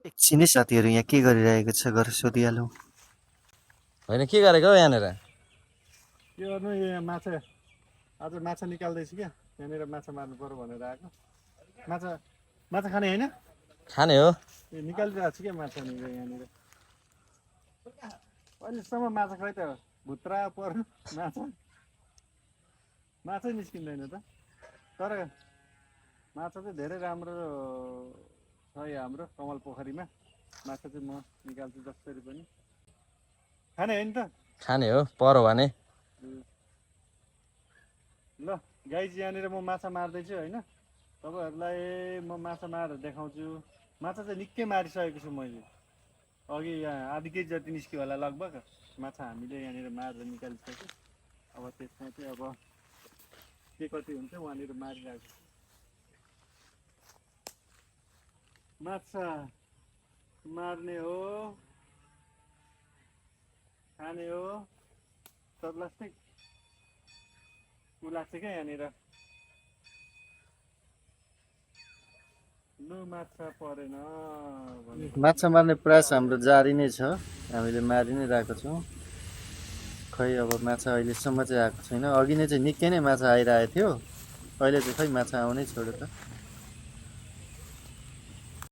एकछिनै साथीहरू यहाँ के गरिरहेको छ गरेर सोधिहालौँ। होइन के गरेको हौ यहाँनिर? के गर्नु यहाँ माछा आज माछा निकाल्दैछु क्या यहाँनिर माछा मार्नु पर्यो भनेर आएको माछा माछा खाने होइन खाने हो। ए निकालिरहेको छु क्या माछा यहाँनिर अहिलेसम्म माछा खै त भुत्रा पर्नु माछा माछै निस्किँदैन त तर माछा चाहिँ धेरै राम्रो छ यहाँ हाम्रो कमल पोखरीमा माछा चाहिँ म निकाल्छु जसरी पनि खाने होइन त खाने हो पर्यो भने। ल गाइज यहाँनिर म माछा मार्दैछु होइन तपाईँहरूलाई म माछा मारेर देखाउँछु माछा चाहिँ निकै मारिसकेको छु मैले अघि यहाँ आधी केजी जति निस्क्यो होला लगभग माछा हामीले यहाँनिर मारेर निकालिसक्यो अब त्यसमा चाहिँ अब के कति हुन्छ वहाँनिर मारिरहेको छु माछा मार्ने हो खाने हो प्लास्टिक ऊ लाग्छ क्या यहाँनिर लु माछा परेन माछा मार्ने प्रयास हाम्रो जारी नै छ, हामीले मारि नै रहेको छौँ। खै अब माछा अहिलेसम्म चाहिँ आएको छैन। अघि नै चाहिँ निकै नै माछा आइरहेको थियो, अहिले चाहिँ खै माछा आउनै छोड्यो त।